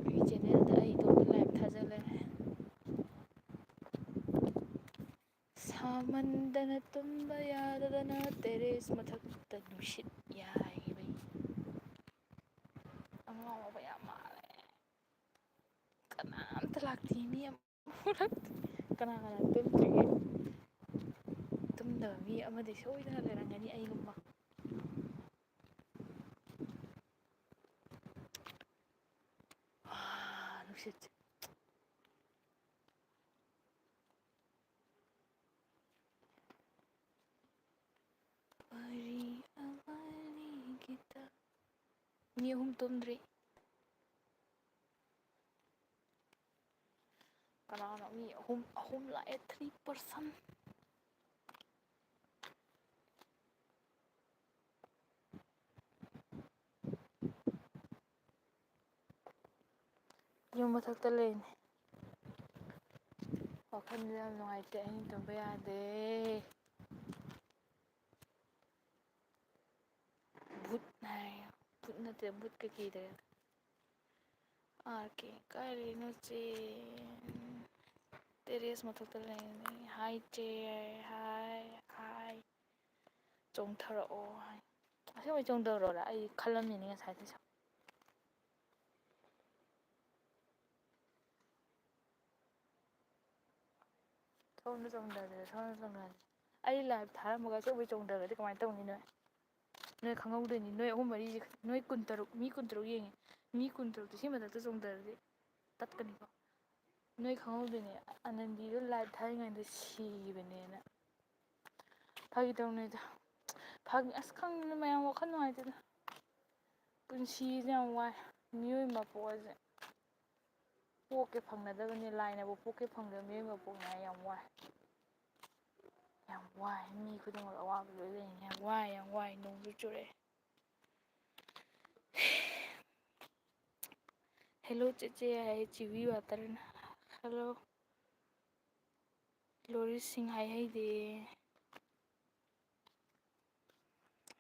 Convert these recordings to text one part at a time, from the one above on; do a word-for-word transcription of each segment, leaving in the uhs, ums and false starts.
ꯑꯩꯒꯤ ꯆꯦꯅꯦꯜꯗ ꯑꯩ ꯏꯇꯣꯝꯇ ꯂꯥꯏꯚ ꯊꯥꯖ ꯂꯩꯔꯦ꯫ ꯁꯥꯃꯟꯗꯅ ꯇꯨꯝꯕ ꯌꯥꯗꯗꯅ ꯇꯦꯔꯦꯁ ꯃꯊꯛꯇ ꯅꯨꯡꯁꯤꯠ ꯌꯥꯏꯕꯩ꯫ ꯑꯉꯥꯎꯕ ꯌꯥꯝ ꯃꯥꯜꯂꯦ꯫ ꯀꯅꯥꯝꯇ ꯂꯥꯛꯇꯦ, ꯃꯤ ꯑꯃꯐꯥꯎ ꯂꯥꯛꯇꯦ꯫ ꯀꯅꯥ ꯀꯅꯥ ꯇꯨꯝꯗ꯭ꯔꯤꯒꯦ? ꯇꯨꯝꯗꯕ ꯃꯤ ꯑꯃꯗꯤ ꯁꯣꯏꯗꯅ ꯂꯩꯔꯝꯒꯅꯤ ꯑꯩꯒꯨꯝꯕ꯫ ꯑꯥ, ꯅꯨꯡꯁꯤꯠꯁꯦ꯫ ꯋꯥꯔꯤ ꯑꯃ ꯂꯤꯒꯦ ꯇꯧ-, ꯃꯤ ꯑꯍꯨꯝ ꯇꯨꯝꯗ꯭ꯔꯤ꯫ ꯀꯅꯥꯅꯣ? ꯃꯤ ꯑꯍꯨꯝ, ꯑꯍꯨꯝ ꯂꯥꯛꯑꯦ, three person꯫ ꯌꯨꯝ ꯃꯊꯛꯇ ꯂꯩꯅꯦ꯫ ꯋꯥꯈꯜꯁꯦ ꯌꯥꯝ ꯅꯨꯡꯉꯥꯏꯇꯦ, ꯑꯍꯤꯡ ꯇꯨꯝꯕ ꯌꯥꯗꯦ꯫ ꯚꯨꯠ ꯍꯥꯏ, ꯚꯨꯠ ꯅꯠꯇꯦ, ꯚꯨꯠꯀ ꯀꯤꯗ꯭ꯔꯦ꯫ ꯑꯥꯔ ꯀꯦ, ꯀꯥꯏꯗꯩꯅꯣ ꯆꯦ? ꯇꯦꯔꯦꯁ ꯃꯊꯛꯇ ꯂꯩꯅꯤ꯫ ꯍꯥꯏ ꯆꯦ, ꯍꯥꯏ, ꯍꯥꯏ꯫ ꯆꯣꯡꯊꯔꯛꯑꯣ ꯍꯥꯏ꯫ ꯑꯁꯦꯡꯕꯩ ꯆꯣꯡꯊꯔꯛꯑꯣꯔꯥ? ꯑꯩ ꯈꯜꯂꯝꯃꯤꯅꯤ ꯉꯁꯥꯏꯗꯩꯁꯨ꯫ ꯁꯣꯝꯗ ꯆꯣꯡꯊꯔꯦ, ꯁꯣꯝꯗ ꯆꯣꯡꯊꯔꯦ꯫ ꯑꯩ ꯂꯥꯏꯚ ꯊꯥꯔꯝꯃꯒ ꯑꯁꯦꯡꯕꯩ ꯆꯣꯡꯊꯔꯗꯤ ꯀꯃꯥꯏꯅ ꯇꯧꯅꯤ ꯅꯣꯏ? ꯅꯣꯏ ꯈꯪꯍꯧꯗꯣꯏꯅꯤ꯫ ꯅꯣꯏ ꯑꯍꯨꯝ ꯃꯔꯤꯁꯦ, ꯅꯣꯏ ꯀꯨꯟꯇꯔꯨꯛ, ꯃꯤ ꯀꯨꯟꯇꯔꯨꯛ ꯌꯦꯡꯉꯦ꯫ ꯃꯤ ꯀꯨꯟꯇꯔꯨꯛꯇꯨ ꯁꯤ ꯃꯊꯛꯇ ꯆꯣꯡꯊꯔꯗꯤ ꯇꯠꯀꯅꯤꯀꯣ꯫ ꯅꯣꯏ ꯈꯪꯍꯧꯗꯣꯏꯅꯦ, ꯑꯅꯟꯗꯤꯗꯣ ꯂꯥꯏꯚ ꯊꯥꯔꯤꯉꯩꯗ ꯁꯤꯈꯤꯕꯅꯦꯅ꯫ ꯐꯥꯒꯤ ꯇꯧꯅꯤꯗ꯫ ꯐꯥꯒꯤ, ꯑꯁ, ꯈꯪꯗꯦꯗ, ꯃꯌꯥꯝ ꯋꯥꯈꯜ ꯅꯨꯡꯉꯥꯏꯇꯦꯗ꯫ ꯄꯨꯟꯁꯤꯁꯦ ꯌꯥꯝ ꯋꯥꯏ꯫ ꯃꯤꯑꯣꯏ ꯃꯄꯣꯛ ꯑꯁꯦ ꯄꯣꯛꯀꯦ ꯐꯪꯅꯗꯕꯅꯤ, ꯂꯥꯏꯅꯕꯨ ꯄꯣꯛꯀꯦ ꯐꯪꯗꯕ ꯃꯤꯑꯣꯏ ꯃꯄꯣꯛꯅꯤ ꯍꯥꯏ꯫ ꯌꯥꯝ ꯋꯥꯏ꯫ ꯌꯥꯝ ꯋꯥꯏ꯫ ꯃꯤ ꯈꯨꯗꯤꯡꯃꯛ ꯑꯋꯥꯕ ꯂꯣꯏ ꯂꯩꯅꯤ꯫ ꯌꯥꯝ ꯋꯥꯏ, ꯌꯥꯝ ꯋꯥꯏ꯫ ꯅꯣꯡꯁꯨ ꯆꯨꯔꯛꯑꯦ꯫ ꯍꯦꯜꯂꯣ ꯆꯦꯆꯦ ꯍꯥꯏ ꯆꯤꯋꯤ ꯋꯥꯇꯔꯅ꯫ ꯍꯦꯜꯂꯣ꯫ ꯂꯣꯔꯤꯁꯤꯡ ꯍꯥꯏꯍꯩꯗꯦ꯫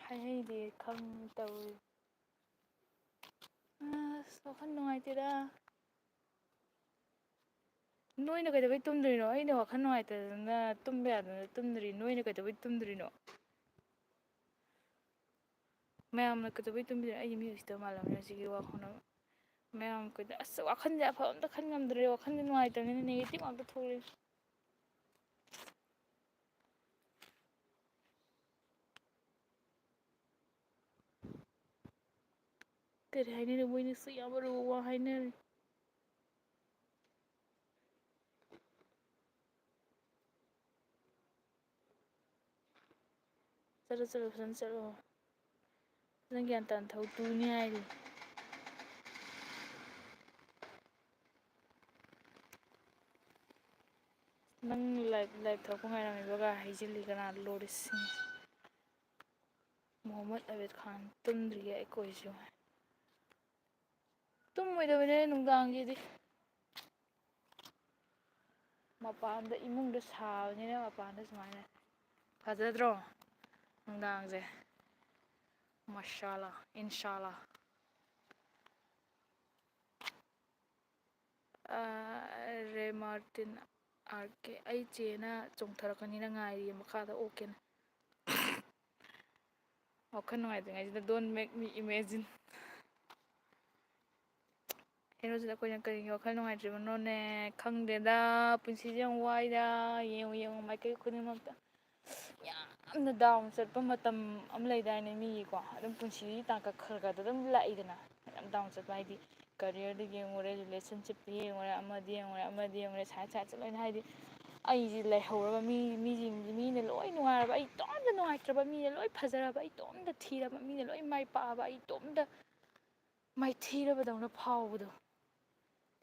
ꯍꯥꯏꯍꯩꯗꯦ ꯈꯪ ꯇꯧꯔꯤ꯫ ꯑꯁ, ꯋꯥꯈꯜ ꯅꯨꯡꯉꯥꯏꯇꯦꯗ꯫ ꯅꯣꯏꯅ ꯀꯩꯗꯧꯕꯩ ꯇꯨꯝꯗ꯭ꯔꯤꯅꯣ? ꯑꯩꯅ ꯋꯥꯈꯜ ꯅꯨꯡꯉꯥꯏꯇꯗꯅ ꯇꯨꯝꯕ ꯌꯥꯗꯅ ꯇꯨꯝꯗ꯭ꯔꯤ꯫ ꯅꯣꯏꯅ ꯀꯩꯗꯧꯕꯩ ꯇꯨꯝꯗ꯭ꯔꯤꯅꯣ? ꯃꯌꯥꯝꯅ ꯀꯩꯗꯧꯕꯩ ꯇꯨꯝꯗ꯭ꯔꯤꯅꯣ? ꯑꯩꯗꯤ ꯃꯤ ꯎꯁꯤꯠꯇꯕ ꯃꯥꯜꯂꯝꯃꯦ ꯍꯧꯖꯤꯛꯀꯤ ꯋꯥ ꯈꯨꯅꯣꯛ꯫ ꯃꯌꯥꯝ ꯀꯩꯗ-, ꯑꯁ, ꯋꯥꯈꯜꯁꯦ ꯑꯐꯕ ꯑꯝꯇ ꯈꯟ ꯉꯝꯗ꯭ꯔꯦ꯫ ꯋꯥꯈꯜꯁꯦ ꯅꯨꯡꯉꯥꯏꯇꯕꯅꯤꯅ negative ꯉꯥꯛꯇ ꯊꯣꯛꯂꯛꯑꯦ꯫ ꯀꯔꯤ ꯍꯥꯏꯅꯔꯤ? ꯃꯣꯏꯅꯤꯁꯨ ꯌꯥꯝ ꯑꯔꯨꯕ ꯋꯥ ꯍꯥꯏꯅꯔꯤ꯫ ꯆꯠꯂꯣ, ꯆꯠꯂꯣ, ꯐꯖꯅ ꯆꯠꯂꯣ꯫ ꯐꯖꯅ ꯒ꯭ꯌꯥꯟ ꯇꯥꯅ ꯊꯧ, ꯇꯨꯅꯤ ꯍꯥꯏꯔꯤ꯫ ꯅꯪ live, live ꯊꯣꯛꯄ ꯉꯥꯏꯔꯝꯃꯤꯕꯒ ꯍꯩꯖꯤꯜꯂꯤ ꯀꯅꯥ? ꯂꯣꯔꯤꯁꯤꯡ꯫ ꯃꯣꯍꯝꯃꯗ ꯑꯕꯤꯗ ꯈꯥꯟ ꯇꯨꯝꯗ꯭ꯔꯤꯌꯦ ꯑꯩꯈꯣꯏꯁꯨ꯫ ꯇꯨꯝꯃꯣꯏꯗꯕꯅꯦ ꯅꯨꯡꯗꯥꯡꯒꯤꯗꯤ꯫ ꯃꯄꯥꯟꯗ ꯏꯃꯨꯡꯗ ꯁꯥꯕꯅꯤꯅ ꯃꯄꯥꯟꯗ ꯁꯨꯃꯥꯏꯅ꯫ ꯐꯖꯗ꯭ꯔꯣ ꯅꯨꯡꯗꯥꯡꯁꯦ? ꯃꯁꯥꯂꯥ, ꯏꯟꯁꯥꯂꯥ꯫ ꯑꯥ, ꯔꯦ ꯃꯥꯔꯇꯤꯟ ꯑꯥꯔ ꯀꯦ꯫ ꯑꯩ ꯆꯦꯅ ꯆꯣꯡꯊꯔꯛꯀꯅꯤꯅ ꯉꯥꯏꯔꯤꯌꯦ ꯃꯈꯥꯗ ꯑꯣꯛꯀꯦꯅ꯫ ꯋꯥꯈꯜ ꯅꯨꯡꯉꯥꯏꯇ꯭ꯔꯤꯉꯩꯁꯤꯗ don't make me imagine꯫ ꯍꯦꯔꯣꯁꯤꯗ ꯑꯩꯈꯣꯏꯅ ꯀꯔꯤꯒꯤ ꯋꯥꯈꯜ ꯅꯨꯡꯉꯥꯏꯇ꯭ꯔꯤꯕꯅꯣꯅꯦ? ꯈꯪꯗꯦꯗ, ꯄꯨꯟꯁꯤꯁꯦ ꯌꯥꯝ ꯋꯥꯏꯗ꯫ ꯌꯦꯡꯉꯨ, ꯌꯦꯡꯉꯨ, ꯃꯥꯏꯀꯩ ꯈꯨꯗꯤꯡꯃꯛꯇ ꯌꯥꯝꯅ down ꯆꯠꯄ ꯃꯇꯝ ꯑꯃ ꯂꯩꯗꯥꯏꯅꯦ ꯃꯤꯒꯤꯀꯣ? ꯑꯗꯨꯝ ꯄꯨꯟꯁꯤꯒꯤ ꯇꯥꯡꯀꯛ ꯈꯔ ꯈꯔꯗ ꯑꯗꯨꯝ ꯂꯥꯛꯏꯗꯅ꯫ ꯌꯥꯝ down ꯆꯠꯄ ꯍꯥꯏꯗꯤ careerꯗ ꯌꯦꯡꯉꯨꯔꯦ, relationshipꯇ ꯌꯦꯡꯉꯨꯔꯦ, ꯑꯃꯗ ꯌꯦꯡꯉꯨꯔꯦ, ꯑꯃꯗ ꯌꯦꯡꯉꯨꯔꯦ, side sideꯁꯦ ꯂꯣꯏꯅ ꯍꯥꯏꯗꯤ ꯑꯩꯁꯦ ꯂꯩꯍꯧꯔꯕ ꯃꯤ, ꯃꯤꯁꯤꯡꯁꯦ ꯃꯤꯅ ꯂꯣꯏ ꯅꯨꯡꯉꯥꯏꯔꯕ, ꯑꯩ ꯏꯇꯣꯝꯇ ꯅꯨꯡꯉꯥꯏꯇ꯭ꯔꯕ, ꯃꯤꯅ ꯂꯣꯏ ꯐꯖꯔꯕ, ꯑꯩ ꯏꯇꯣꯝꯇ ꯊꯤꯔꯕ, ꯃꯤꯅ ꯂꯣꯏ ꯃꯥꯏ ꯄꯥꯛꯑꯕ, ꯑꯩ ꯏꯇꯣꯝꯇ ꯃꯥꯏꯊꯤꯔꯕꯗꯧꯅ ꯐꯥꯎꯕꯗꯣ,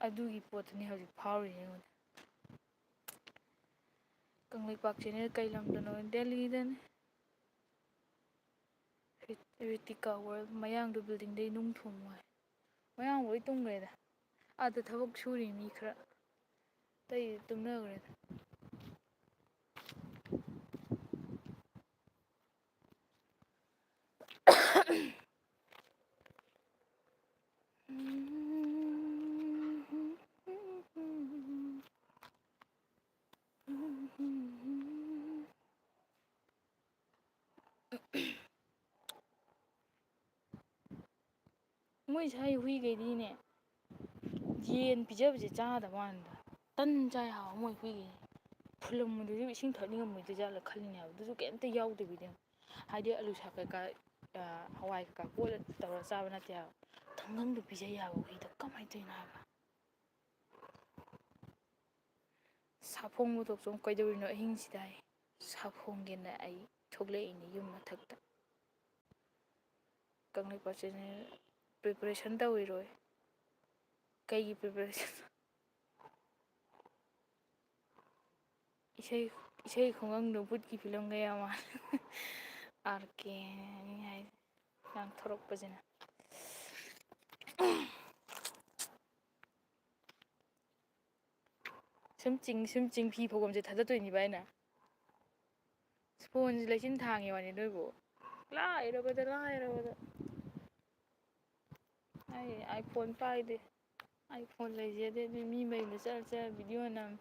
ꯑꯗꯨꯒꯤ ꯄꯣꯠꯇꯨꯅꯤ ꯍꯧꯖꯤꯛ ꯐꯥꯎꯔꯤꯁꯦ ꯑꯩꯉꯣꯟꯗ꯫ ꯀꯪꯂꯩꯄꯥꯛ channel ꯀꯩ ꯂꯝꯗꯅꯣ? ꯗꯦꯜꯂꯤꯗꯅꯤ꯫ ꯔꯤꯇꯤꯀꯥ ꯋꯥꯔꯜ ꯃꯌꯥꯡꯗꯣ buildingꯗꯩ ꯅꯨꯡ ꯊꯣꯡꯉꯨ ꯍꯥꯏ꯫ ꯃꯌꯥꯡ ꯂꯣꯏ ꯇꯨꯝꯈ꯭ꯔꯦꯗ꯫ ꯑꯥꯗ ꯊꯕꯛ ꯁꯨꯔꯤ ꯃꯤ ꯈꯔ, ꯑꯇꯩ ꯇꯨꯝꯅꯈ꯭ꯔꯦꯗ꯫ ꯃꯣꯏ ꯁꯥꯏ ꯍꯨꯏꯈꯩꯗꯤꯅꯦ, ꯌꯦꯟ ꯄꯤꯖꯕꯁꯦ ꯆꯥꯗꯕ ꯋꯥꯅꯤꯗ꯫ ꯇꯟ ꯆꯥꯏ ꯍꯥꯏꯕ ꯃꯣꯏ ꯍꯨꯏꯈꯩ꯫ ꯐꯨꯜꯂꯝꯕꯗꯨꯁꯨ ꯏꯁꯤꯡ ꯊꯛꯅꯤꯡꯉꯝꯃꯣꯏꯗꯣꯏ ꯖꯥꯠꯂ ꯈꯜꯂꯤꯅꯦ ꯍꯥꯏꯕ꯫ ꯑꯗꯨꯁꯨ ꯀꯩꯝꯇ ꯌꯥꯎꯗꯕꯤꯗ꯫ ꯍꯥꯏꯗꯤ ꯑꯂꯨ ꯁꯥꯛ ꯀꯩꯀꯥ, ꯑ, ꯍꯋꯥꯏ ꯀꯩꯀꯥ ꯀꯣꯠꯂ ꯇꯧꯔ ꯆꯥꯕ ꯅꯠꯇꯦ ꯍꯥꯏꯕ꯫ ꯊꯪꯒꯪꯗꯣ ꯄꯤꯖꯩ ꯍꯥꯏꯕ ꯍꯨꯏꯗꯣ꯫ ꯀꯃꯥꯏꯅ ꯇꯧꯔꯤꯅꯣ ꯍꯥꯏꯕ? ꯁꯥꯐꯣꯡꯕ ꯊꯣꯛꯆꯣꯝ ꯀꯩꯗꯧꯔꯤꯅꯣ ꯑꯍꯤꯡꯁꯤꯗ ꯍꯥꯏ꯫ ꯁꯥꯐꯣꯡꯒꯦꯅ ꯑꯩ ꯊꯣꯛꯂꯛꯏꯅꯦ ꯌꯨꯝ ꯃꯊꯛꯇ꯫ Kangleipak channel preparation ꯇꯧꯔꯤꯔꯣꯏ? ꯀꯩꯒꯤ preparation? ꯏꯁꯩ, ꯏꯁꯩ ꯈꯨꯡꯒꯪꯗꯣ ꯕꯨꯠꯀꯤ ꯐꯤꯂꯝꯒ ꯌꯥꯝ ꯃꯥꯜꯂꯦ꯫ ꯑꯥꯔ ꯀꯦ ꯍꯥꯏꯁꯦ ꯉꯥꯡꯊꯣꯔꯛꯄꯁꯤꯅ꯫ ꯁꯨꯝ ꯆꯤꯡ, ꯁꯨꯝ ꯆꯤꯡ ꯐꯤ ꯐꯧꯐꯝꯁꯦ ꯊꯥꯗꯠꯇꯣꯏꯅꯤꯕ ꯑꯩꯅ꯫ ꯐꯣꯟꯁꯦ ꯂꯩꯆꯤꯟ ꯊꯥꯡꯉꯤ ꯋꯥꯅꯤ ꯅꯣꯏꯕꯨ꯫ ꯂꯥꯏꯔꯕꯗ, ꯂꯥꯏꯔꯕꯗ꯫ ꯑꯩ iPhone ꯄꯥꯏꯗꯦ꯫ iPhone ꯂꯩꯖꯗꯦ꯫ ꯑꯗꯨ ꯃꯤ ꯃꯌꯨꯝꯗ ꯆꯠꯂ ꯆꯠꯂ video ꯅꯝ꯫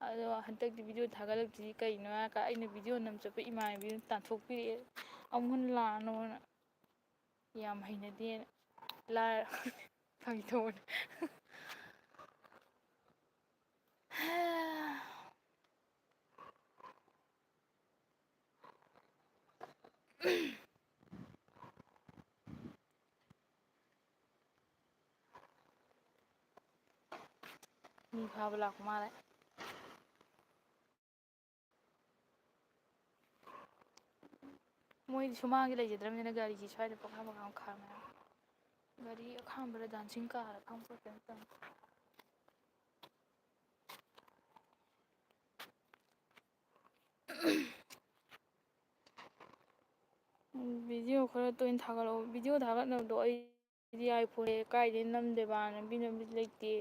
ꯑꯗꯣ ꯍꯟꯗꯛꯇꯤ video ꯊꯥꯒꯠꯂꯛꯇ꯭ꯔꯤꯁꯤ ꯀꯩꯅꯣ ꯍꯥꯏꯔꯀꯥꯟꯗ ꯑꯩꯅ video ꯅꯝ ꯆꯠꯄ ꯏꯃꯥꯟꯅꯕꯤꯗꯨꯅ ꯇꯥꯟꯊꯣꯛꯄꯤꯔꯛꯑꯦ꯫ ꯑꯃꯨꯛ ꯍꯟꯅ ꯂꯥꯛꯑꯅꯣꯅ꯫ ꯌꯥꯝ ꯍꯩꯅꯗꯦꯅ꯫ ꯂꯥꯏꯔ-, ꯐꯥꯒꯤ ꯇꯧꯕꯅꯦ꯫ ꯃꯤ ꯐꯥꯕ ꯂꯥꯛꯄ ꯃꯥꯜꯂꯦ꯫ ꯃꯣꯏꯗꯤ ꯁꯨꯃꯥꯡꯁꯦ ꯂꯩꯖꯗ꯭ꯔꯕꯅꯤꯅ ꯒꯥꯔꯤꯁꯤ ꯁ꯭ꯋꯥꯏꯗ ꯄꯪꯈꯥꯝ ꯄꯪꯈꯥꯝ ꯈꯥꯝꯃꯦ꯫ ꯒꯥꯔꯤ ꯑꯈꯥꯝꯕꯔ dancing car ꯈꯪꯄꯣꯠꯇꯦ ꯑꯝꯇꯪ꯫ Video ꯈꯔ ꯇꯣꯏꯅ ꯊꯥꯒꯠꯂꯛꯑꯣ꯫ Video ꯊꯥꯒꯠꯅꯕꯗꯣ ꯑꯩ ꯑꯩꯗꯤ iPhone ꯀꯥꯏꯗꯩ ꯅꯝꯗꯣꯏꯕ? ꯅꯝꯕꯤ ꯅꯝꯕꯤ ꯂꯩꯇꯦ꯫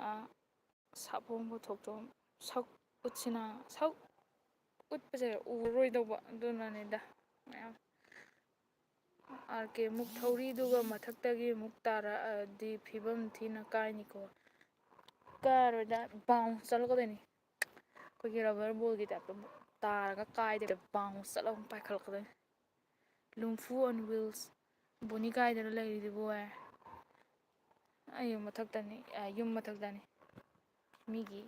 ꯑꯥ, ꯁꯥꯐꯣꯡ ꯄꯨꯊꯣꯛꯇꯣ ꯁꯛ ꯎꯠꯁꯤꯅ, ꯁꯛ ꯎꯠꯄꯁꯦ ꯎꯔꯔꯣꯏꯗꯧꯕ, ꯑꯗꯨꯅꯅꯤꯗ ꯃꯌꯥꯝ꯫ ꯑꯥꯔ ꯀꯦ ꯑꯃꯨꯛ ꯊꯧꯔꯤꯗꯨꯒ ꯃꯊꯛꯇꯒꯤ ꯑꯃꯨꯛ ꯇꯥꯔꯛꯑꯗꯤ ꯐꯤꯕꯝ ꯊꯤꯅ ꯀꯥꯏꯅꯤꯀꯣ꯫ ꯀꯥꯏꯔꯣꯏꯗ, bounce ꯆꯠꯂꯛꯀꯗꯣꯏꯅꯤ꯫ ꯑꯩꯈꯣꯏꯒꯤ rubber ballꯒꯤ typeꯇ ꯇꯥꯔꯒ ꯀꯥꯏꯗꯕꯤꯗ bounce ꯆꯠꯂꯒ ꯑꯃꯨꯛ ꯄꯥꯏꯈꯠꯂꯛꯀꯗꯣꯏꯅꯤ꯫ ꯂꯨꯝꯐꯨ on wheels, ꯕꯣꯅꯤ ꯀꯥꯏꯗꯅꯣ ꯂꯩꯔꯤꯗꯨꯕꯨ ꯍꯥꯏ꯫ ꯑꯩ ꯌꯨꯝ ꯃꯊꯛꯇꯅꯤ, ꯑ, ꯌꯨꯝ ꯃꯊꯛꯇꯅꯤ꯫ ꯃꯤꯒꯤ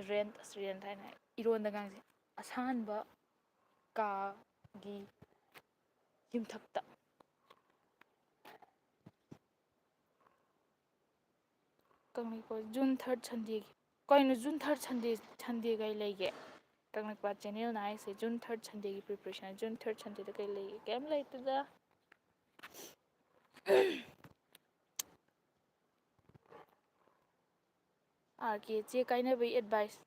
rent, ꯑꯁ, rent ꯍꯥꯏꯅ ꯏꯔꯣꯟꯗ ꯉꯥꯡꯖꯩ꯫ ꯑꯁꯥꯟꯕ ꯀꯥꯒꯤ ꯌꯨꯝꯊꯛꯇ꯫ Kangleipak June third Sundayꯒꯤ꯫ ꯀꯩꯅꯣ June third Sunday, Sunday ꯀꯩ ꯂꯩꯒꯦ? ꯀꯪꯂꯩꯄꯥꯛ channelꯅ ꯍꯥꯏꯁꯦ June third Sundayꯒꯤ preparation꯫ June third Sundayꯗ ꯀꯩ ꯂꯩꯒꯦ? ꯀꯩꯝ ꯂꯩꯇꯦꯗ꯫ ꯑꯥꯔ ꯀꯦ ꯆꯦ ꯀꯥꯏꯅꯕꯒꯤ advice꯫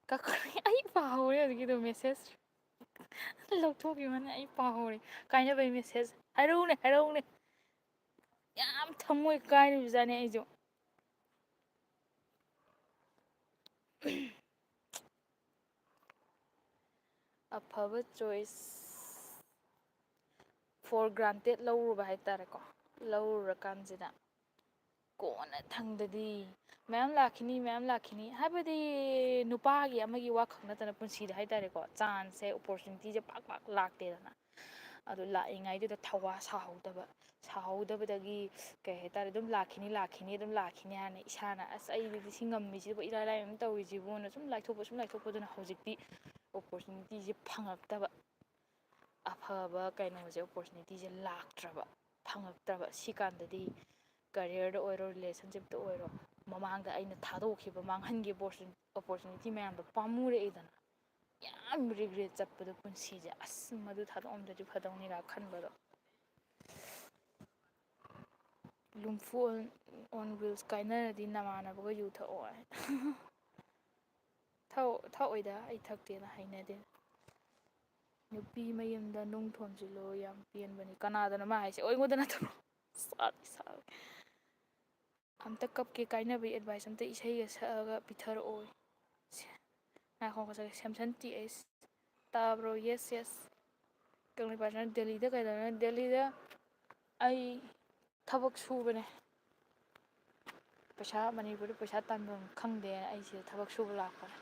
ꯀꯛꯈ꯭ꯔꯦ꯫ ꯑꯩ ꯄꯥꯍꯧꯔꯦ ꯍꯧꯖꯤꯛꯀꯤꯗꯣ message꯫ ꯂꯧꯊꯣꯛꯈꯤꯕꯅꯦ, ꯑꯩ ꯄꯥꯍꯧꯔꯦ꯫ ꯀꯥꯏꯅꯕꯒꯤ message꯫ ꯍꯥꯏꯔꯛꯎꯅꯦ, ꯍꯥꯏꯔꯛꯎꯅꯦ꯫ ꯌꯥꯝ ꯊꯃꯣꯏ ꯀꯥꯏꯔꯤꯕꯖꯥꯠꯅꯦ ꯑꯩꯁꯨ꯫ ꯑꯐꯕ choice for granted ꯂꯧꯔꯨꯕ ꯍꯥꯏꯇꯥꯔꯦꯀꯣ꯫ ꯂꯧꯔꯨꯔꯀꯥꯟꯁꯤꯗ ꯀꯣꯟꯅ ꯊꯪꯗꯗꯤ ꯃꯌꯥꯝ ꯂꯥꯛꯈꯤꯅꯤ, ꯃꯌꯥꯝ ꯂꯥꯛꯈꯤꯅꯤ꯫ ꯍꯥꯏꯕꯗꯤ ꯅꯨꯄꯥꯒꯤ ꯑꯃꯒꯤ ꯋꯥꯈꯛ ꯅꯠꯇꯅ ꯄꯨꯟꯁꯤꯗ ꯍꯥꯏꯇꯥꯔꯦꯀꯣ, chanceꯁꯦ, opportunityꯁꯦ ꯄꯥꯛ ꯄꯥꯛ ꯂꯥꯛꯇꯦꯗꯅ꯫ ꯑꯗꯨ ꯂꯥꯛꯏꯉꯩꯗꯨꯗ ꯊꯧꯋꯥ ꯁꯥꯍꯧꯗꯕ, ꯁꯥꯍꯧꯗꯕꯗꯒꯤ ꯀꯩ ꯍꯥꯏꯇꯥꯔꯦ, ꯑꯗꯨꯝ ꯂꯥꯛꯈꯤꯅꯤ, ꯂꯥꯛꯈꯤꯅꯤ, ꯑꯗꯨꯝ ꯂꯥꯛꯈꯤꯅꯤ ꯍꯥꯏꯅ ꯏꯁꯥꯅ, "ꯑꯁ, ꯑꯩꯗꯤ ꯁꯤ ꯉꯝꯃꯤꯁꯤꯕꯨ, ꯏꯔꯥꯏ ꯂꯥꯏꯅ ꯑꯗꯨꯝ ꯇꯧꯔꯤꯁꯤꯕꯨꯅ" ꯁꯨꯝ ꯂꯥꯏꯊꯣꯛꯄ, ꯁꯨꯝ ꯂꯥꯏꯊꯣꯛꯄꯗꯨꯅ ꯍꯧꯖꯤꯛꯇꯤ opportunityꯁꯦ ꯐꯪꯉꯛꯇꯕ꯫ ꯑꯐꯕ ꯀꯩꯅꯣꯁꯦ, opportunityꯁꯦ ꯂꯥꯛꯇ꯭ꯔꯕ, ꯐꯪꯉꯛꯇ꯭ꯔꯕ꯫ ꯁꯤ ꯀꯥꯟꯗꯗꯤ careerꯗ ꯑꯣꯏꯔꯣ, relationshipꯇ ꯑꯣꯏꯔꯣ, ꯃꯃꯥꯡꯗ ꯑꯩꯅ ꯊꯥꯗꯣꯛꯈꯤꯕ, ꯃꯥꯡꯍꯟꯈꯤꯕ opportun-, opportunity ꯃꯌꯥꯝꯗꯣ ꯄꯥꯝꯃꯨꯔꯛꯏꯗꯅ꯫ ꯌꯥꯝ regret ꯆꯠꯄꯗꯣ ꯄꯨꯟꯁꯤꯁꯦ, "ꯑꯁ, ꯃꯗꯨ ꯊꯥꯗꯣꯛꯑꯝꯗ꯭ꯔꯗꯤ ꯐꯗꯧꯅꯤꯒ" ꯈꯟꯕꯗꯣ꯫ ꯂꯨꯝꯐꯨ on, on wheels ꯀꯥꯏꯅꯔꯗꯤ ꯅꯃꯥꯟꯅꯕꯒ ꯌꯨ ꯊꯛꯑꯣ ꯍꯥꯏ꯫ ꯊꯛ-, ꯊꯛꯑꯣꯏꯗ, ꯑꯩ ꯊꯛꯇꯦꯅ, ꯍꯩꯅꯗꯦ꯫ "ꯅꯨꯄꯤ ꯃꯌꯨꯝꯗ ꯅꯨꯡ ꯊꯣꯝꯖꯤꯜꯂꯣ, ꯌꯥꯝ ꯄꯦꯟꯕꯅꯤ"꯫ ꯀꯅꯥꯗꯅꯣ ꯃꯥ ꯍꯥꯏꯁꯦ? ꯑꯩꯉꯣꯟꯗ ꯅꯠꯇ꯭ꯔꯣ? ꯁꯥꯎꯗꯤ ꯁꯥꯎꯋꯦ꯫ "ꯑꯝꯇ ꯀꯞꯀꯦ ꯀꯥꯏꯅꯕꯒꯤ advice ꯑꯝꯇ ꯏꯁꯩꯒ ꯁꯛꯑꯒ ꯄꯤꯊꯔꯛꯑꯣ"꯫ ꯁꯦ, ꯉꯥꯏꯈꯣ, ꯉꯥꯏꯈꯣ, ꯁꯦꯝꯁꯟ ꯇꯤ ꯑꯩꯁ ꯇꯥꯕ꯭ꯔꯣ? Yes, yes꯫ ꯀꯪꯂꯩꯄꯥꯛꯁꯤꯅ ꯗꯦꯜꯂꯤꯗ ꯀꯩꯗꯧꯔꯤꯅꯣ? ꯗꯦꯜꯂꯤꯗ ꯑꯩ ꯊꯕꯛ ꯁꯨꯕꯅꯦ꯫ ꯄꯩꯁꯥ, ꯃꯅꯤꯄꯨꯔꯗ ꯄꯩꯁꯥ ꯇꯥꯟꯐꯝ ꯈꯪꯗꯦꯅ ꯑꯩ ꯁꯤꯗ ꯊꯕꯛ ꯁꯨꯕ ꯂꯥꯛꯄꯅꯦ꯫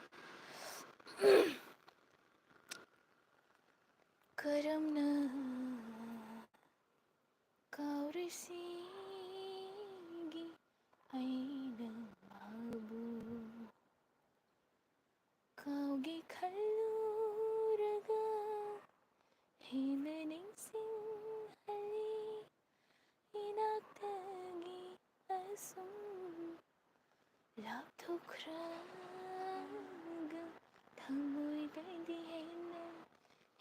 ꯀꯔꯝꯅ ꯀꯥꯎꯔꯤꯁꯤꯒꯤ ꯑꯩꯅ ꯃꯥꯕꯨ? ꯀꯥꯎꯒꯦ ꯈꯜꯂꯨꯔꯒ ꯍꯦꯟꯅ ꯅꯤꯡꯁꯤꯡꯍꯜꯂꯤ꯫ ꯏꯅꯥꯛꯇꯒꯤ ꯑꯁꯨꯝ ꯂꯥꯞꯊꯣꯛꯈ꯭ꯔꯒ ꯊꯃꯣꯏꯗꯗꯤ ꯍꯦꯟꯅ,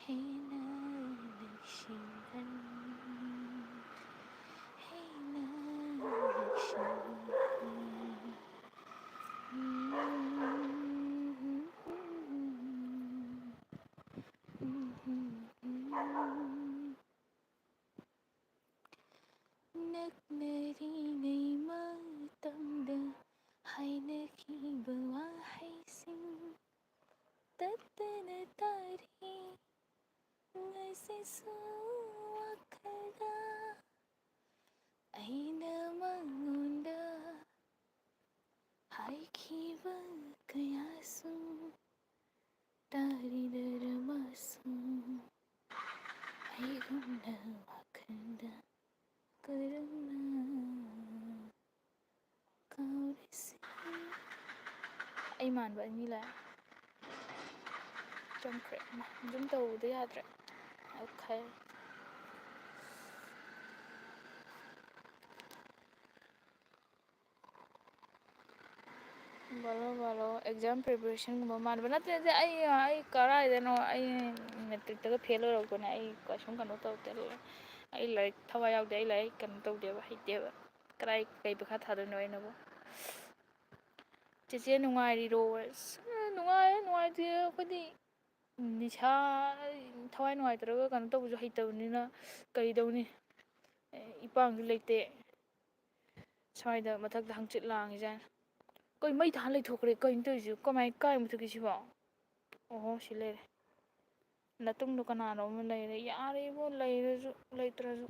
ꯍꯦꯟꯅ ꯅꯛꯁꯤꯟꯍꯜꯂꯤ, ꯍꯦꯟꯅ ꯅꯛꯁꯤꯟꯍꯜꯂꯤ꯫ ꯅꯛꯅꯔꯤꯉꯩ ꯃꯇꯝꯗ ꯍꯥꯏꯅꯈꯤꯕ ꯋꯥꯍꯩꯁꯤꯡ ꯇꯠꯇꯅ ꯇꯥꯔꯤ ꯉꯁꯤꯁꯨ ꯋꯥꯈꯜꯗ꯫ ꯑꯩꯅ ꯃꯉꯣꯟꯗ ꯍꯥꯏꯈꯤꯕ ꯀꯌꯥꯁꯨ ꯇꯥꯔꯤꯗꯔ ꯃꯥꯁꯨ ꯑꯩꯒꯨꯝꯅ ꯋꯥꯈꯜꯗ ꯀꯔꯝꯅ ꯀꯥꯎꯔꯤꯁꯤ? ꯑꯩ ꯃꯥꯟꯕ ꯑꯅꯤ ꯂꯥꯛꯑꯦ꯫ ꯆꯪꯈ꯭ꯔꯦ꯫ ꯏꯃꯥ, zoom ꯇꯧꯕꯗ ꯌꯥꯗ꯭ꯔꯦ꯫ Okay꯫ ꯕꯥꯂꯣ, ꯕꯥꯂꯣ, exam preparationꯒꯨꯝꯕ ꯃꯥꯟꯕ ꯅꯠꯇꯦ, ꯅꯠꯇꯦ꯫ ꯑꯩ, ꯑꯩ ꯀꯔꯥꯏꯗꯅꯣ? ꯑꯩ matricꯇꯒ fail ꯑꯣꯏꯔꯛꯄꯅꯦ꯫ ꯑꯩ ꯀꯩꯁꯨꯝ ꯀꯩꯅꯣ ꯇꯧꯗꯦ꯫ ꯑꯩ ꯂꯥꯏꯔꯤꯛ ꯊꯋꯥꯏ ꯌꯥꯎꯗꯦ꯫ ꯑꯩ ꯂꯥꯏꯔꯤꯛ ꯀꯩꯅꯣ ꯇꯧꯗꯦꯕ, ꯍꯩꯇꯦꯕ꯫ ꯀꯗꯥꯏ, ꯀꯩ ꯄꯩꯈꯥ ꯊꯥꯗꯣꯏꯅꯣ ꯑꯩꯅꯕꯨ? ꯆꯦꯆꯦ ꯅꯨꯡꯉꯥꯏꯔꯤꯔꯣ? ꯑꯁ, ꯅꯨꯡꯉꯥꯏꯔꯦ, ꯅꯨꯡꯉꯥꯏꯇꯦ꯫ ꯑꯩꯈꯣꯏꯗꯤ ꯅꯤꯁꯥ, ꯊꯋꯥꯏ ꯅꯨꯡꯉꯥꯏꯇ꯭ꯔꯒ ꯀꯩꯅꯣ ꯇꯧꯕꯁꯨ ꯍꯩꯇꯕꯅꯤꯅ ꯀꯔꯤꯗꯧꯅꯤ? ꯏꯄꯥꯡꯁꯨ ꯂꯩꯇꯦ꯫ ꯁ꯭ꯋꯥꯏꯗ ꯃꯊꯛꯇ ꯍꯪꯆꯤꯠ ꯂꯥꯡꯉꯤꯖꯥꯠꯅꯤ꯫ ꯀꯩ ꯃꯩ ꯊꯥꯟ ꯂꯩꯊꯣꯛꯈ꯭ꯔꯦ? ꯀꯩꯅꯣ ꯇꯧꯔꯤꯁꯤꯕꯣ? ꯀꯃꯥꯏ, ꯀꯥꯏ ꯃꯨꯊꯠꯈꯤꯁꯤꯕꯣ? ꯑꯣꯍꯣ, ꯁꯤ ꯂꯩꯔꯦ꯫ ꯅꯇꯨꯡꯗ ꯀꯅꯥꯅꯣ ꯑꯃ ꯂꯩꯔꯦ꯫ ꯌꯥꯔꯦ ꯏꯕꯣ, ꯂꯩꯔꯁꯨ ꯂꯩꯇ꯭ꯔꯁꯨ꯫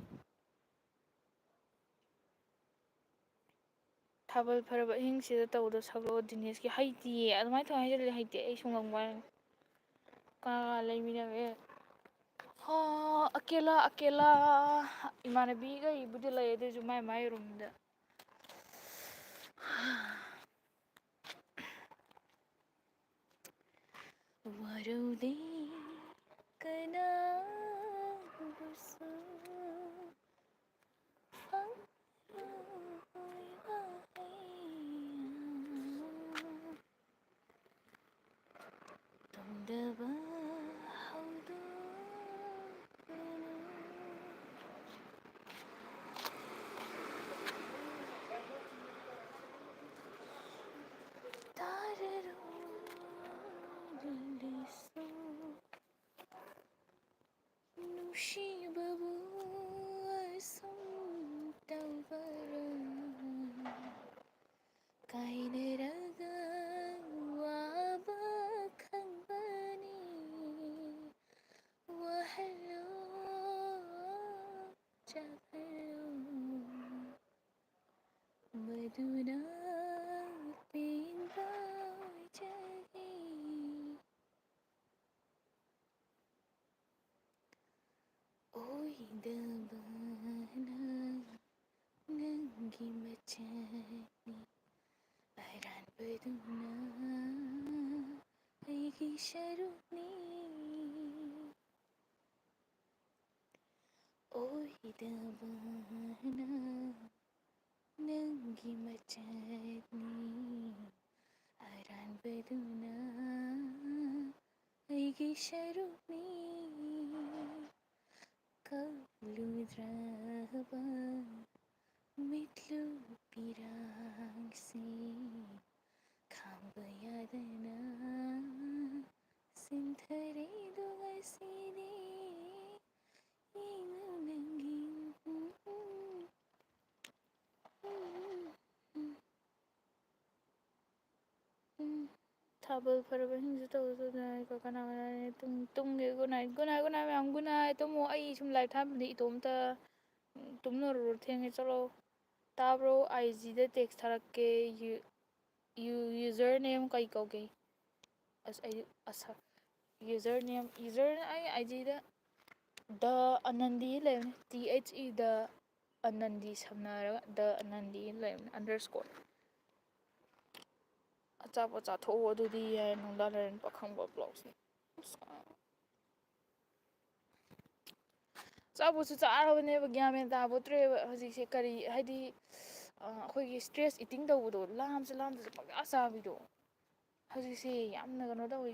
ꯊꯥꯕꯜ ꯐꯔꯕ ꯑꯍꯤꯡꯁꯤꯗ ꯇꯧꯕꯗꯣ ꯁꯛꯂꯛꯑꯣ ꯗꯤꯅꯦꯁꯀꯤ꯫ ꯍꯩꯇꯤꯌꯦ, ꯑꯗꯨꯃꯥꯏꯅ ꯇꯧꯔ ꯍꯥꯏꯖꯜꯂꯦ, ꯍꯩꯇꯦ꯫ ꯑꯩ ꯁꯨꯡꯉꯝ ꯋꯥꯔꯝ-, ꯀꯅꯥ ꯀꯅꯥ ꯂꯩꯃꯤꯟꯅꯒꯦ? ꯑꯥ, ꯑꯀꯦꯂꯥ, ꯑꯀꯦꯂꯥ꯫ ꯏꯃꯥꯟꯅꯕꯤꯈꯩꯕꯨꯗꯤ ꯂꯩ, ꯑꯗꯨꯏꯁꯨ ꯃꯥꯏ ꯃꯥꯏ ꯔꯨꯝꯗ꯫ ꯋꯥꯔꯧꯗꯦ ꯀꯅꯥꯕꯨꯁꯨ꯫ ꯐꯪꯂꯣꯏ ꯋꯥꯍꯩ ꯇꯝꯗꯕ ꯍꯧꯗꯣꯛꯀꯅꯨ꯫ ꯇꯥꯔꯔꯣ ꯂꯤꯂꯤꯁꯨ꯫ ꯅꯨꯡꯁꯤꯕꯕꯨ ꯑꯁꯨꯝ ꯇꯧꯕꯔꯣ? ꯀꯥꯏꯅꯔꯒ ꯋꯥꯕ ꯈꯪꯕꯅꯤ꯫ ꯋꯥꯍꯜꯂꯣ, ꯆꯥꯛꯍꯜꯂꯣ, ꯃꯗꯨꯅ ꯄꯦꯟꯕ ꯑꯣꯏꯖꯒꯦ꯫ ꯑꯣꯏꯗꯕꯅ ꯅꯪꯒꯤ ꯃꯆꯠꯅꯤ, ꯑꯔꯥꯟꯕꯗꯨꯅ ꯑꯩꯒꯤ ꯁꯔꯨꯛꯅꯤ꯫ ꯑꯣꯏꯗꯕꯅ ꯅꯪꯒꯤ ꯃꯆꯠꯅꯤ, ꯑꯔꯥꯟꯕꯗꯨꯅ ꯑꯩꯒꯤ ꯁꯔꯨꯛꯅꯤ꯫ ꯀꯞꯂꯨꯗ꯭ꯔꯕ ꯃꯤꯠꯂꯨ ꯄꯤꯔꯥꯡꯁꯤ ꯈꯥꯡꯕ ꯌꯥꯗꯅ ꯁꯤꯟꯊꯔꯦ ꯇꯥꯕꯜ ꯐꯔꯕ ꯑꯍꯤꯡꯁꯨ ꯇꯧꯗꯨꯅ ꯑꯩꯈꯣꯏ ꯀꯅꯥ ꯀꯅꯥꯅꯦ ꯇꯨꯝ-, ꯇꯨꯝꯒꯦ꯫ Good night, good night, good night, ꯃꯌꯥꯝ, good night꯫ ꯇꯨꯝꯃꯣ, ꯑꯩ ꯁꯨꯝ live ꯊꯥꯕꯅꯤ ꯏꯇꯣꯝꯇ꯫ ꯎꯝ, ꯇꯨꯝꯅꯔꯨꯔꯣ, ꯊꯦꯡꯉꯦ, ꯆꯠꯂꯣ꯫ ꯇꯥꯕ꯭ꯔꯣ? I G ꯗ text ꯊꯥꯔꯛꯀꯦ꯫ You, you, user name ꯀꯩ ꯀꯧꯒꯦ? ꯑꯁ, ꯑꯩ, ꯑꯁ, user name, user, ꯑꯩ I G the The Anandi ꯂꯩꯕꯅꯤ, T H E The Anandi ꯁꯝꯅꯔꯒ The Anandi ꯂꯩꯕꯅꯤ, underscore꯫ ꯑꯆꯥꯄꯣꯠ ꯆꯥꯊꯣꯛꯑꯣ ꯑꯗꯨꯗꯤ ꯍꯥꯏ, ꯅꯨꯡꯗꯥꯡ ꯂꯩꯔꯝ ꯄꯥꯈꯪꯕ vlogs ꯅꯤ꯫ ꯑꯁ, ꯑꯆꯥꯄꯣꯠꯁꯨ ꯆꯥꯔꯕꯅꯦꯕ, ꯒ꯭ꯌꯥꯟ ꯃꯦꯟ ꯇꯥꯄꯣꯠꯇ꯭ꯔꯦꯕ ꯍꯧꯖꯤꯛꯁꯦ꯫ ꯀꯔꯤ ꯍꯥꯏꯗꯤ, ꯑ, ꯑꯩꯈꯣꯏꯒꯤ stress eating ꯇꯧꯕꯗꯣ, ꯂꯥꯝꯁꯨ ꯂꯥꯝꯗꯁꯨ ꯄꯪꯆꯥ ꯆꯥꯕꯤꯗꯣ, ꯍꯧꯖꯤꯛꯁꯦ ꯌꯥꯝꯅ ꯀꯩꯅꯣ ꯇꯧꯋꯦ꯫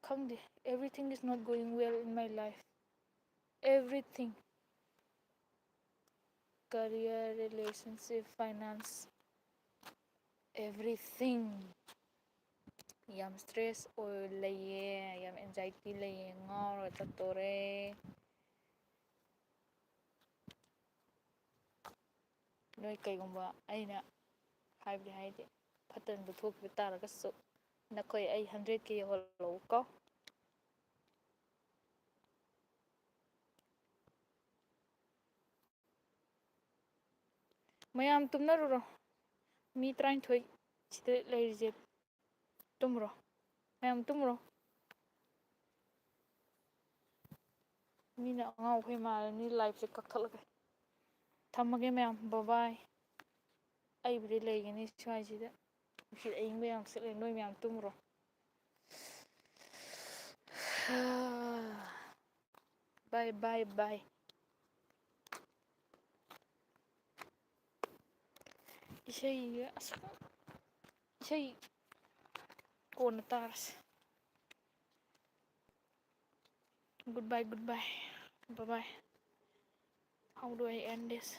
ꯈꯪꯗꯦ, everything is not going well in my life, everything, career, relationship, finance, everything. ꯌꯥꯝ stress ꯑꯣꯏ ꯂꯩꯌꯦ, ꯌꯥꯝ anxiety ꯂꯩꯌꯦ, ꯉꯥꯎꯔꯒ ꯆꯠꯇꯣꯔꯦ꯫ ꯅꯣꯏ ꯀꯩꯒꯨꯝꯕ ꯑꯩꯅ ꯍꯥꯏꯕꯗꯤ ꯍꯥꯏꯗꯤ ꯐꯠꯇꯅꯕ ꯊꯣꯛꯈꯤꯕ ꯇꯥꯔꯒꯁꯨ ꯅꯈꯣꯏ ꯑꯩ hundred K ꯌꯧꯍꯜꯂꯛꯎ ꯀꯣ꯫ ꯃꯌꯥꯝ ꯇꯨꯝꯅꯔꯨꯔꯣ꯫ ꯃꯤ ꯇꯔꯥꯅꯤꯊꯣꯏ ꯁꯤꯗ ꯂꯩꯔꯤꯁꯦ꯫ ꯇꯨꯝꯃꯨꯔꯣ꯫ ꯃꯌꯥꯝ ꯇꯨꯝꯃꯨꯔꯣ꯫ ꯃꯤꯅ ꯑꯉꯥꯎ ꯑꯐꯩ ꯃꯥꯜꯂꯦ꯫ ꯃꯤ live ꯁꯦ ꯀꯛꯊꯠꯂꯒꯦ꯫ ꯊꯝꯃꯒꯦ ꯃꯌꯥꯝ꯫ Bye bye꯫ ꯑꯩꯕꯨꯗꯤ ꯂꯩꯒꯅꯤ ꯁ꯭ꯋꯥꯏꯁꯤꯗ꯫ ꯅꯨꯡꯁꯤꯠ ꯑꯏꯪꯕ ꯌꯥꯝ ꯁꯤꯠꯂꯦ꯫ ꯅꯣꯏ ꯃꯌꯥꯝ ꯇꯨꯝꯃꯨꯔꯣ꯫ Bye bye bye꯫ ꯏꯁꯩ, ꯑꯁ, ꯏꯁꯩ ꯀꯣꯟꯅ ꯇꯥꯔꯁꯦ꯫ Goodbye, goodbye. Bye bye. How do I end this?